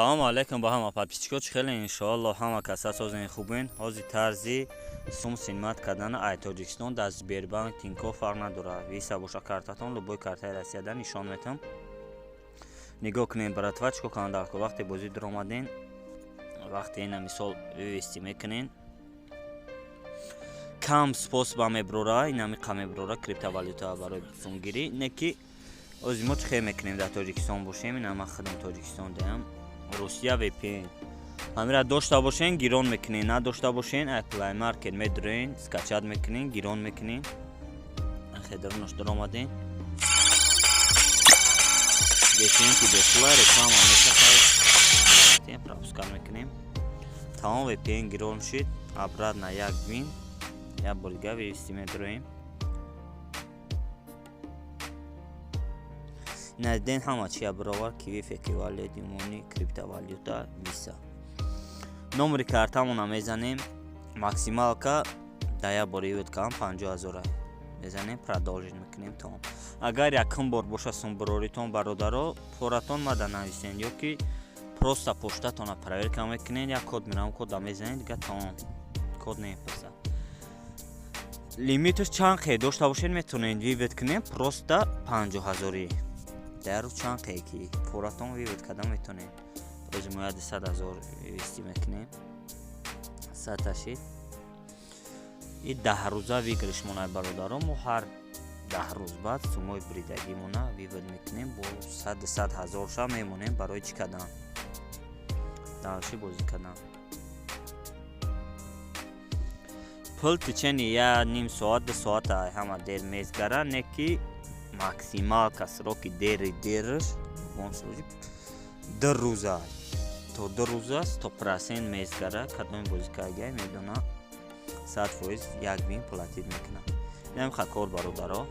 Салому алейкум ба ҳама подписчикҳо. Чӣ хеле, иншоалло, ҳама каса созен, хубен. Ҳозир тарзи сум снимать кардана ай Тоҷикистон дар Сбербанк, Тинькофф, фарқ надорад, Виса боша картатон, любой картаи Россияда нишон метам. Нигоҳ кунем, братва, чӣ кор кунам дар вақте бозӣ дуромаден. Вақте ина мисол вывести мекунен, кам способа меброра, инами қа меброра криптовалюта барои сумгирӣ. Не ки ози мо чӣ хел мекунем, дар Тоҷикистон бошем. Ина ман худам Тоҷикистон даям, Русия VPN ҳамира дошта бошен, гирон мекунен, надошта бошен, ай Play Market медурен, скачать мекунен, гирон мекунен. Хедронош дуромаден, VPN ки бепула, реклама мешахай, пропускать мекунем, тамом, VPN гирон шид. Обратно як вин, як бор дига вывести медуроем. Надиден, ҳама чия баровар: киви, фекивалет, юмони, криптовалюта, Виса. Номери картамона мезанем, максималка да як бор вывод кардам 50 000-а мезанем, продолжить мекунем, тамом. Агар якум бор боша сумбуроритон, бародаро, поратон мада нависен ё ки просто поштатона проверка мекунед, як код мерам, кода мезанед, дига тамом, код намепурсад. Лимиташ чанд қе дошта бошед, метавонед вывод кунед, просто 50 000-и дар рӯз чанд қе ки поратон вывод карда метавонед. Рӯзи мо 100 000 вывести мекунем, 100-та шид. И 10 рӯза выигрыш монай, бародаро. Мо ҳар 10 рӯз баъд сумои бридагимона вывод мекунем, бо 100 000 ша мемонем. Барои чӣ кардан? Дальше бозӣ кардан. Пул течение я ним соат, 2 соата ҳама дер мезгара, не ки максималка сроки дери дераш 2 рӯза, то 2 рӯза 100% мезгара. Кадоми бозӣ каргай, медона, 100% як вин платить мекунад. Инамиха кор, бародаро.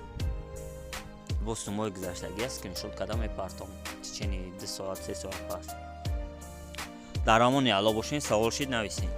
Бо сумои гузаштагия скриншот карда мепартом течение 2 соат, 3 соат пас. Дар амони Алло бошен, савол шид, нависен.